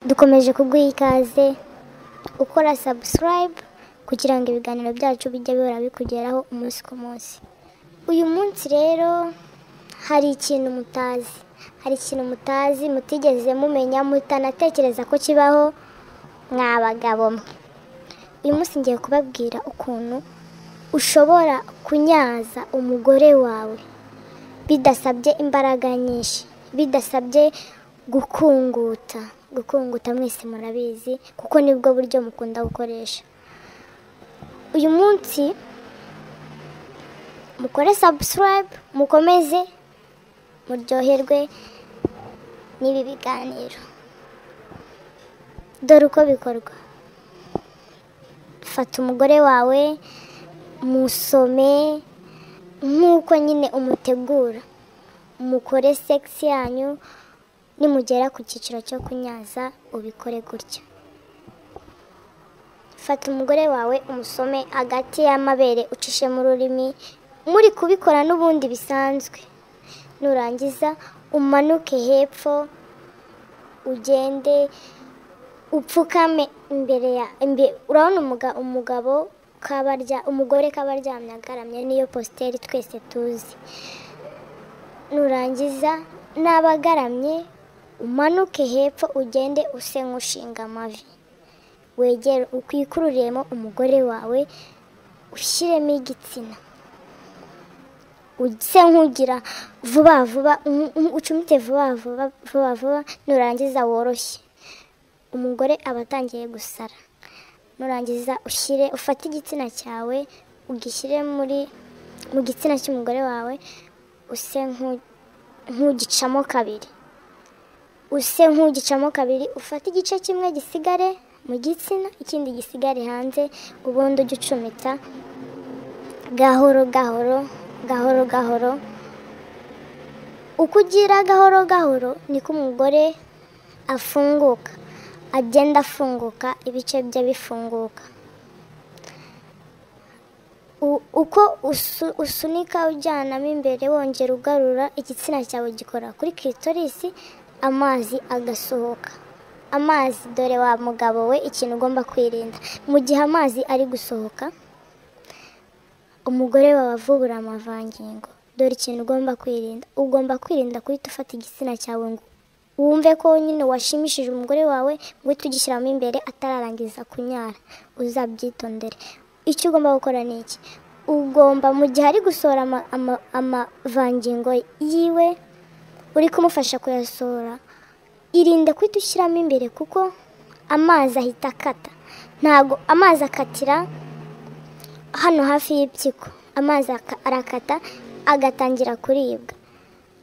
Dukomeje kuguha ikaze ukora subscribe kugira ngo ibiganiro byacu bijye bihora bikugeraho umunsi ku munsi. Uyu munsi rero hari ikintu mutazi, hari ikintu mutazi mutigeze mumenya, mutanatekereza ko kibaho mwa bagabo mwe. Uyu munsi ngiye kubabwira ukuntu ushobora kunyaza umugore wawe bidasabye imbaraga nyinshi, bidasabye gukunguta. Gukunguta mwese murabizi kuko nibwo buryo mukunda gukoresha. Uyu munsi mukore subscribe, mukomeze muryoherwe n'ibi biganiro. Dore uko bikorwa. Fata umugore wawe musome nk'uko nyine umutegura, mukore sex yanyu. Nimugera ku cyiciro cyo kunyaza ubikore gutya. Fata umugore wawe umusome hagati y'amabere ucishemo ururimi, muri kubikora n'ubundi bisanzwe. Nurangiza umanuke hepfo, ugende upfukame imbere ya urabona umugabo kabarya, umugore kabaryamye agaramye, niyo positeri twese tuzi. Nurangiza n'abagaramye umanuke hepfo ugende use nk'ushinga amavi, wegere ukwikururemo umugore wawe, ushyiremo igitsina, use nk'ugira vuba vuba, ucumite vuba vuba vuba vuba. Nurangiza woroshye, umugore aba atangiye gusara. Nurangiza ushyire, ufate igitsina cyawe ugishyire mu gitsina cy'umugore wawe, use nk'ugicamo kabiri, use nk'ugicamo kabiri, ufate igice kimwe gisigare mu gitsina, ikindi gisigare hanze, ubundi ujye ucumita gahoro gahoro gahoro gahoro. Uko ugira gahoro gahoro niko umugore afunguka, agenda afunguka, ibice bye bifunguka. Uko usunika ujyanamo imbere wongera ugarura, igitsina cyawe gikora kuri clitoris, amazi agasohoka. Amazi, dore wa mugabo we, ikintu ugomba kwirinda mu gihe amazi ari gusohoka, umugore wawe avubura amavangingo. Dore ikintu ugomba kwirinda, ugomba kwirinda guhita ufata igitsina cyawe ngo wumve ko nyine washimishije umugore wawe, ngo uhite ugishyiramo imbere atararangiza kunyara. Uzabyitondere. Icyo ugomba gukora ni iki: ugomba mu gihe ari gusohora amavangingo yiwe, uri kumufasha kuyasohora, irinde guhita ushyiramo imbere kuko amazi ahita akata. Ntabwo amazi akatira hano hafi y'impyiko, amazi arakata agatangira kuribwa,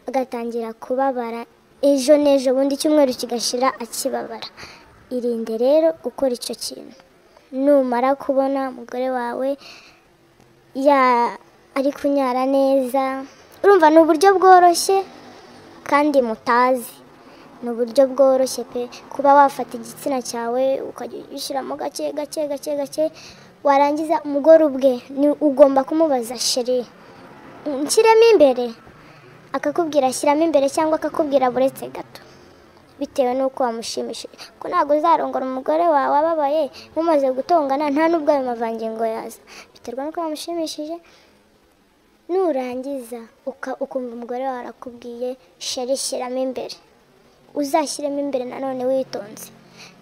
agatangira kubabara, ejo n'ejo bundi icyumweru kigashira akibabara. Irinde rero gukora icyo kintu. Numara kubona umugore wawe ari kunyara neza, urumva ni uburyo bworoshye kandi mutazi, ni uburyo bworoshye pe, kuba wafata igitsina cyawe ukajya ugishyiramo gake gake gake gake, warangiza umugore ubwe ugomba kumubaza, chérie nshyiremo imbere, akakubwira shyiramo imbere, cyangwa akakubwira buretse gato, bitewe n'uko wamushimishije. Ko ntabwo uzarongora umugore wawe ababaye, mumaze gutongana, nta n'ubwo ayo mavangingo yaza, biterwa n'uko wamushimishije. Nurangiza ukumva umugore wawe arakubwiye chérie shyiramo imbere, uzashyiremo imbere nanone witonze.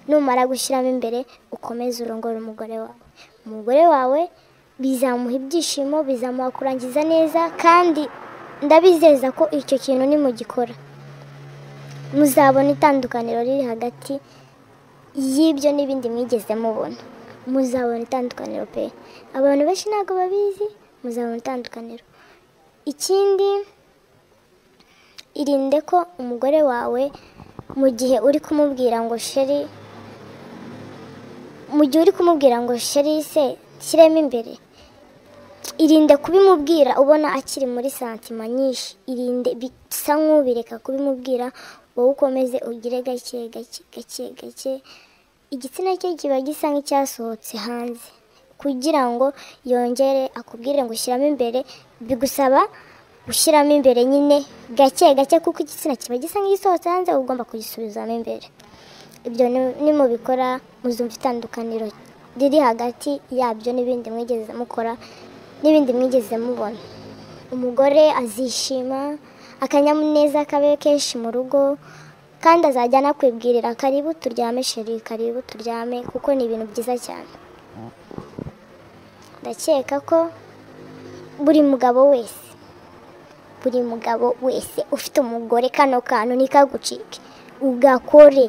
Numara gushyiramo imbere ukomeze urongore umugore wawe. Umugore wawe bizamuha ibyishimo, bizamuha kurangiza neza, kandi ndabizeza ko icyo kintu nimugikora muzabona itandukaniro riri hagati y'ibyo n'ibindi mwigeze mubona. Muzabona itandukaniro pe, abantu benshi ntabwo babizi, muzabona itandukaniro. Ikindi, irinde ko umugore wawe mu gihe uri kumubwira ngo chérie, mu gihe uri kumubwira ngo chérie se shyiremo imbere, irinde kubimubwira ubona akiri muri sentiment nyinshi. Irinde, bisa nk'ubireka kubimubwira, wowe ukomeze ugire gake gake gake gake. Igitsina cye kiba gisa nk'icyasohotse hanze, kugira ngo yongere akubwire ngo ushyiramo imbere, bigusaba gushyiramo imbere nyine gake gake, kuko igitsina kiba gisa nk'igisohotse hanze, ugomba kugisubizamo imbere. Ibyo nimubikora muzumva itandukaniro riri hagati yabyo n'ibindi mwigeze mukora n'ibindi mwigeze mubona. Umugore azishima, akanyamuneza kabe kenshi mu rugo, kandi azajya anakwibwirira karibu turyame sheri, karibu turyame, kuko ni ibintu byiza cyane. Ndakeka ko buri mugabo wese ufite umugore kano kantu ntikagucike, ugakore.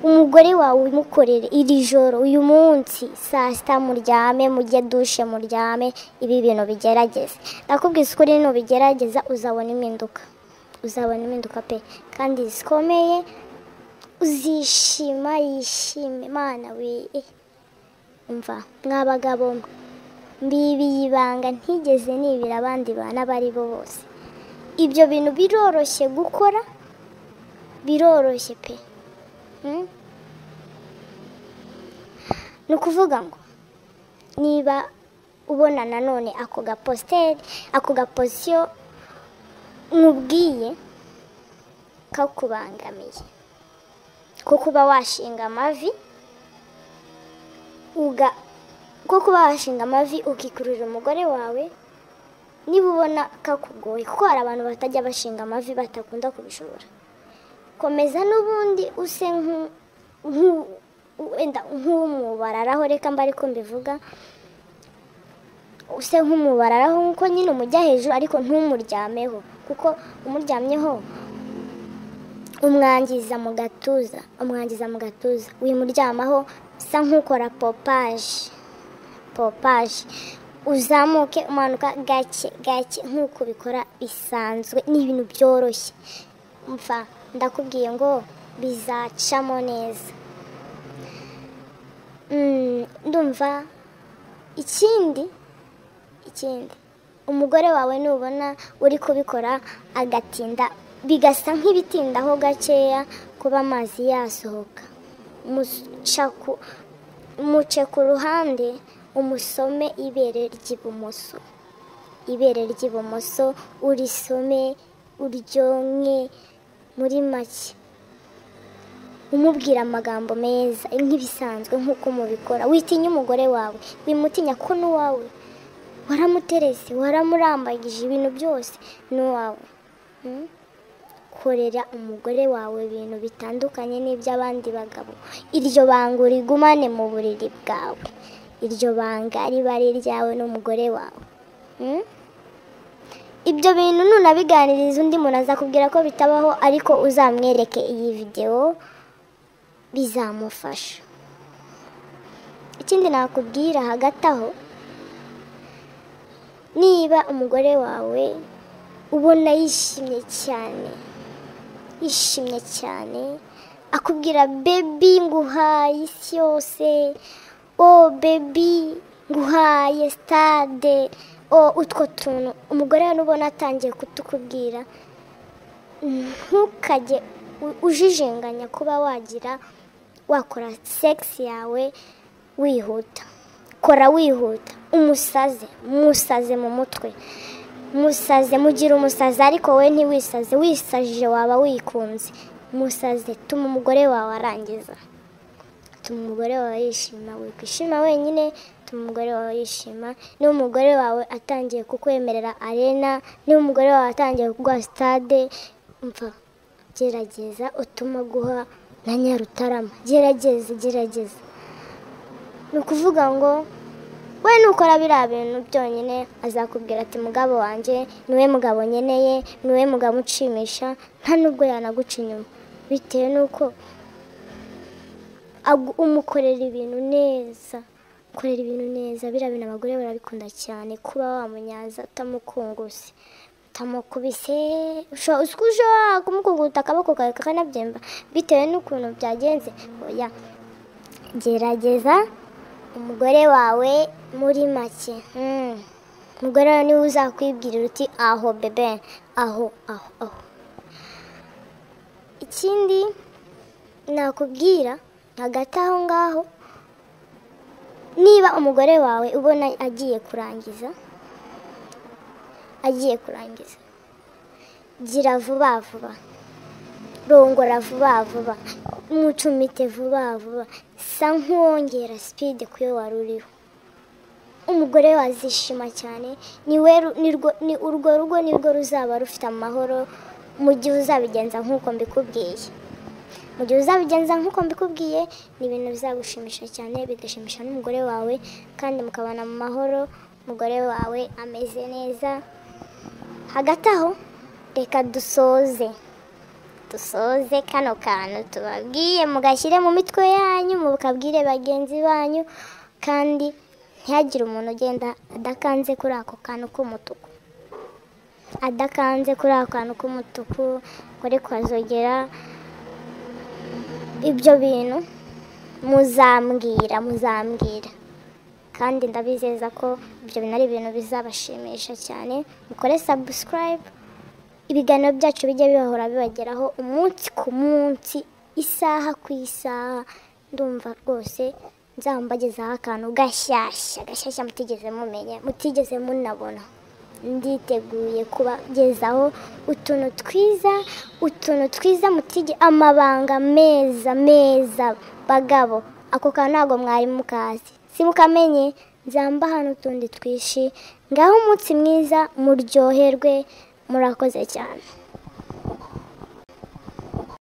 Umugore wawe umukorere iri joro, uyu munsi saa sita muryame, mujye dushe muryame, ibi bintu bigerageze. Ndakubwiza ukuri, nubigerageza uzabona impinduka, uzabona impinduka pe, kandi zikomeye, uzishima, yishime. Mana we, umva mwa bagabo mbibiye ibanga ntigeze nibira abandi bana bari bo bose. Ibyo bintu biroroshye gukora, biroroshye pe. Ni ukuvuga ngo niba ubona nanone ako gapositeri, ako gapozisiyo nkubwiye kakubangamiye, ko kuba washinga amavi, ko kuba washinga amavi ukikururira umugore wawe, niba ubona kakugoye, kuko hari abantu batajya bashinga amavi batakunda kubishobora, komeza n'ubundi use nk'umubararaho, reka mba ariko mbivuga, use nk'umubararaho nkuko nyine umujya hejuru, ariko ntumuryameho, kuko umuryamyeho umwangiza mu gatuza, umwangiza mu gatuza. Wimuryamaho, sa nk'ukora popaje, popaje, uzamuke umanuka gake gake nk'uko ubikora bisanzwe. Ni ibintu byoroshye, mva ndakubwiye ngo bizacamo neza. Ndumva ikindi umugore wawe nubona uri kubikora agatinda, bigasa nk'ibitindaho gakeya kuba amazi yasohoka, muce ku ruhande, umusome ibere ry'ibumoso, ibere ry'ibumoso urisome, uryonke muri make, umubwira amagambo meza nk'ibisanzwe nk'uko mubikora. Witinya umugore wawe, wimutinya ko n'uwawe waramuterese, waramurambagije, ibintu byose n'uwawe. Korera umugore wawe ibintu bitandukanye n'iby'abandi bagabo. Iryo banga urigumane mu buriri bwawe, iryo banga riba ari iryawe n'umugore wawe. Ibyo bintu nunabiganiriza undi muntu azakubwira ko bitabaho, ariko uzamwereke iyi videwo, bizamufasha. Ikindi nakubwira hagati aho, niba umugore wawe ubona yishimye cyane, yishimye cyane, akubwira bebi nguhaye isi yose, o bebi nguhaye stade, o utwo tuntu, umugore wawe nubona atangiye kutukubwira, ntukajye ujijinganya kuba wagira wakora sex yawe wihuta. Kora wihuta, umusaze, musaze mu mutwe, musaze, mugira umusaze, ariko we ntiwisaze, wisajije waba wikunze. Musaze, tuma umugore wawe arangiza, tuma umugore wawe yishima. Wikwishima wenyine, tuma umugore wawe yishima. Niba umugore wawe atangiye kukwemerera arena, niba umugore wawe atangiye kuguha stade, mva gerageza utuma guha na Nyarutarama, gerageza, gerageza. Ni ukuvuga ngo we nukora biriya bintu byonyine, azakubwira ati mugabo wanjye niwe mugabo nkeneye, niwe mugabo unshimisha, nta nubwo yanaguca inyuma, bitewe n'uko umukorera ibintu neza, ukorera ibintu neza. Biriya bintu abagore barabikunda cyane, kuba wamunyaza utamukunguse, utamukubise, ushobora kumukunguta akaboko kawe kakanabyimba bitewe n'ukuntu byagenze. Oya, gerageza umugore wawe muri make. Umugore wawe niwe uzakwibwirira uti aho bebe, aho aho aho. Ikindi nakubwira hagati aho ngaho, niba umugore wawe ubona agiye kurangiza, agiye kurangiza, gira vuba vuba, Rongora vuba vuba, mucumite vuba vuba, sa nk'uwongera speed ku yo wari uriho. Umugore wazishima cyane, ni urwo rugo nirwo ruzaba rufite amahoro mu gihe uzabigenza nk'uko mbikubwiye. Mu gihe uzabigenza nk'uko mbikubwiye, ni ibintu bizagushimisha cyane, bigashimisha n'umugore wawe, kandi mukabana mu mahoro, umugore wawe ameze neza. Hagati aho reka dusoze kano kantu tubabwiye, mugashyire mu mitwe yanyu, mukabwire bagenzi banyu, kandi ntihagire umuntu ugenda adakanze kuri ako kantu k'umutuku, adakanze kuri ako kantu k'umutuku, kuri kwazogera. Ibyo bintu muzambwira, kandi ndabizeza ko ibyo bintu ari ibintu bizabashimisha cyane. Mukore subscribe, ibiganiro byacu bijye bibahora bibageraho umunsi ku munsi, isaha ku isaha. Ndumva rwose nzambagezaho akantu gashyashya mutigeze mumenya, mutigeze munabona. Nditeguye kubagezaho utuntu twiza, mutige amabanga meza meza. Bagabo, ako kantu ntabwo mwari mukazi, simukamenye. Nzamba hano utundi twishi. Ngaho umunsi mwiza, muryoherwe, murakoze cyane.